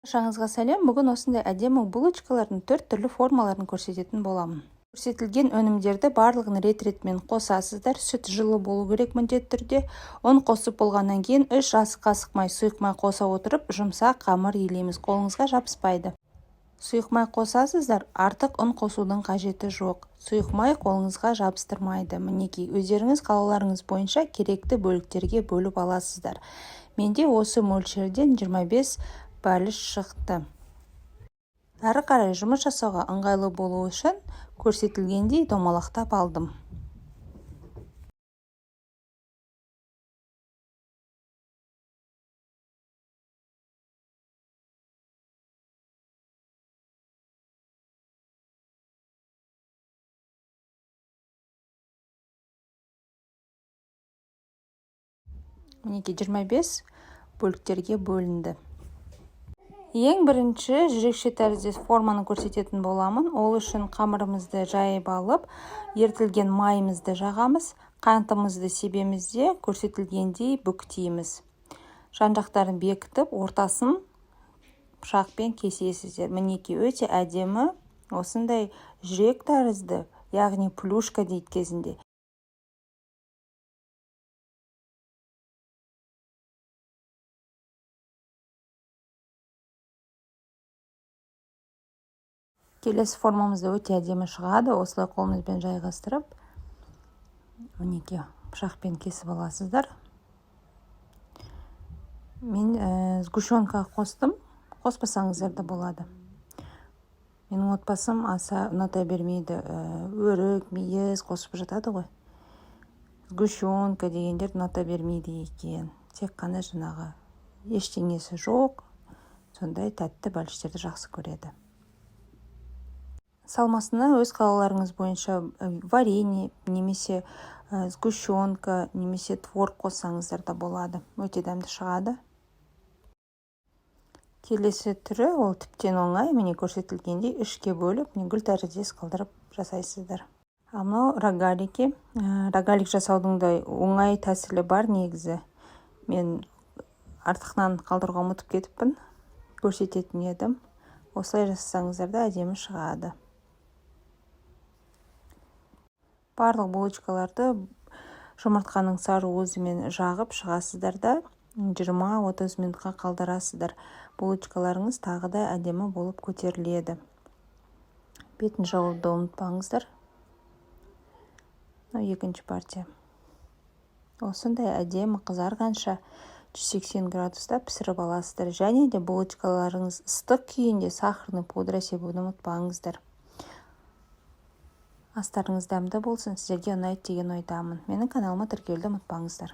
Баршаңызға сәлем! Бүгін осындай әдемі булочкалардың төрт түрлі формаларын көрсететін боламын. Көрсетілген өнімдерді барлығын рет-ретімен қосасыздар. Сүт жылы болу керек міндетті түрде. Ұн қосып болғаннан кейін 3 ас қасық май, сұйық май қоса отырып, жұмсақ қамыр илейміз. Қолыңызға жабыспайды. Сұйық май қосасыздар, артық ұн қосудың қажеті жоқ. Сұйық май қолыңызға жабыстырмайды. Мінекей, өздеріңіз қалауларыңыз бойынша керекті бөліктерге бөліп аласыздар. Менде осы мөлшерден 25 бәліш шықты. Әрі қарай жұмыс жасауға ыңғайлы болу үшін көрсетілгендей домалақтап алдым. Мінекей, 25 бөліктерге бөлінді. Ең бірінші жүрекше тәріздес форманы көрсететін боламын. Ол үшін қамырымызды жайып алып, ерітілген майымызды жағамыз, қантымызды себеміз де, көрсетілгендей бүктейміз. Жан-жақтарын бекітіп, ортасын пышақпен кесесіздер. Мінекей, өте әдемі осындай жүрек тәрізді, яғни плюшка дейді кезінде. Келесі формамыз да өте әдемі шығады. Осылай қолымызбен жайғастырып, мінекей, пышақпен кесіп аласыздар. Мен сгущенка қостым, қоспасаңыздар да болады. Менің отбасым аса ұната бермейді. Өрік, мейіз қосып жатады ғой. Сгущенка дегендер ұната бермейді екен. Тек қана жаңағы ештеңесі жоқ, сондай тәтті бәліштерді жақсы көреді. Салмасына өз қалауларыңыз бойынша варенье немесе сгущенка немесе творог қоссаңыздар да болады. Өте дәмді шығады. Келесі түрі ол тіптен оңай, міне, көрсетілгендей үшке бөліп, міне, гүл тәріздес қылдырып жасайсыздар. Ал мынау рогалики. Рогалик жасаудың да оңай тәсілі бар негізі. Мен артығынан қалдыруға ұмытып кетіппін, көрсететін едім. Осылай жасасаңыздар да әдемі шығады. Барлық булочкаларды жұмыртқаның сары уызымен жағып шығасыздар да, 20-30 минутқа қалдырасыздар. Булочкаларыңыз тағы да әдемі болып көтеріледі. Бетін жабуды ұмытпаңыздар. Мынау екінші партия. Осындай әдемі қызарғанша 180 градуста пісіріп аласыздар. Және де булочкаларыңыз ыстық күйінде сахарный пудра себуді ұмытпаңыздар. Астарыңыз дәмді болсын, сіздерге ұнайды деген ойдамын. Менің каналыма тіркелуді ұмытпаңыздар.